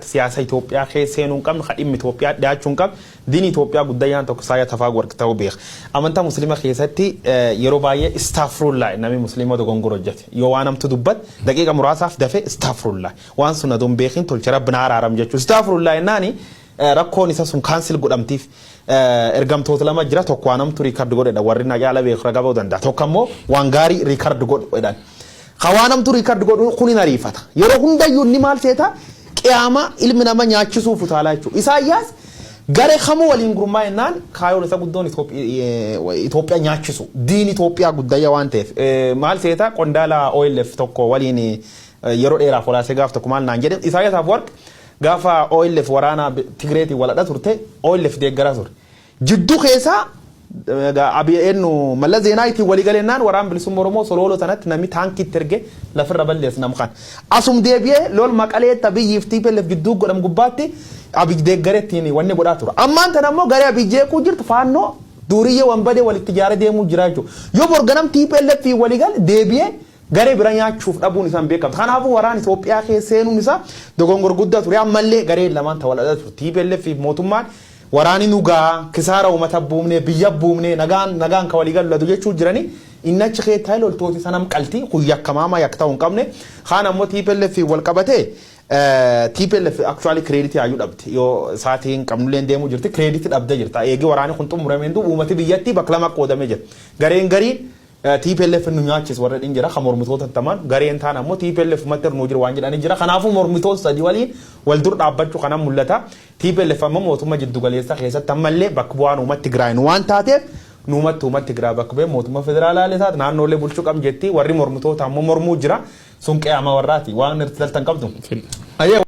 Siyaasa Itoophiyaa keessa seenuu hin qabne, ka dhimmi Itoophiyaa dhiyaachuu hin qabne, diinii Itoophiyaa guddayyaan tokko Isaayyaa Afwerqi ta'uu beeka. Amantaa Musliima keessatti yeroo baay'ee istaafrullaa namni Musliima dogongora hojjete. Yoo waan hamtu dubbat, daqiiqa muraasaaf dafee istaafrullaa. Waan sun aduun beekin tolche, Rabbi na araaram jechuudha. Istaafrullaa jennaani rakkoon isa sun cancel godhamtiif. Ergamtoota lama jira: tokko waan hamtu record godhedha, warri na caala beeku raga ba'uu danda'a. Tokko ammoo waan gaarii record godhedhan. Ka waan hamtu record godhu kun hin ariifata. Yeroo hundayyuu inni maal seeta? Qiyaama ilmi nama nyaachisuuf utaalaa jechuudha. Isaayyaas garee kamuu waliin gurmaa'ennaan kaayoon isa guddoon Itoophiyaa nyaachisu. Diin Itoophiyaa guddayya waan ta'eef. Maal seeta? Qondaala OLF tokko waliin yeroo dheeraaf walaasee gaaf tokko maal naan jedhe: Isaayyaas Afwerqi gaafa OLF waraana Tigreetiin waladha turte OLF deeggaraa ture. Jidduu keessaa Abiy eenyu Mallas Zeenaawitiin walii galennaan waraan bilisummaa Oromoo Solooloo sanatti namni taankiitti erge lafirra balleessa nam kan. Asum deebi'ee lol Maqaleetti Abiyyiif TPLF gidduu godhamu gubbaatti Abiy deeggareettiin wanni godhaa ture. Ammaan tana ammoo garee Abiy jeequu jirtu, Faannoo duuriyyee wanbadee walitti ijaaree deemuu jira jechuudha. Yoo borganam TPLF walii gale, deebi'ee garee bira nyaachuuf dhabuun isaan beekamta. Kanaafuu waraan Itoophiyaa keessa seenuun isaa dogongor guddaa ture. Ammallee garee lamaan ta'u waladha ture. TPLF fi mootummaan waraani nugaa kisaara uummata buumnee, biyya buumnee, nagaan nagaan ka walii galu jechuu jiranii, inni achi keessaa loltooti sanam qaltii kun yakkamaama yakka ta'uu hin qabne. Kaan ammoo TPLF wal qabatee, TPLF actually credit hayyuu dhabde. Yoo saatiin qabnullee deemuu jirti, credit dhabdee jirta. Eegii waraanni kun xumurameen duuba uummati biyyattii bakka lama qoodamee jira. Gareen gariin TPLF nu nyaachis warra dhin jira, kan mormitoota taman. Gareen taan ammoo TPLF matti nu jiru waan jedhanii jira. Kanaafuu mormitoota sadii waliin wal dur dhaabbachuu kanan mul'ata. TPLF ammoo mootummaa jiddu galeessaa keessatti ammallee bakka bu'aan uummata Tigraay waan taateef, nuumatti uummata Tigraay bakka bu'ee mootummaa federaalaa illee taate naannoolee bulchuu qabn jetti. Warri mormitoota ammoo mormuu jira. Sun qe'ama warraati waan irratti galtan qabdu.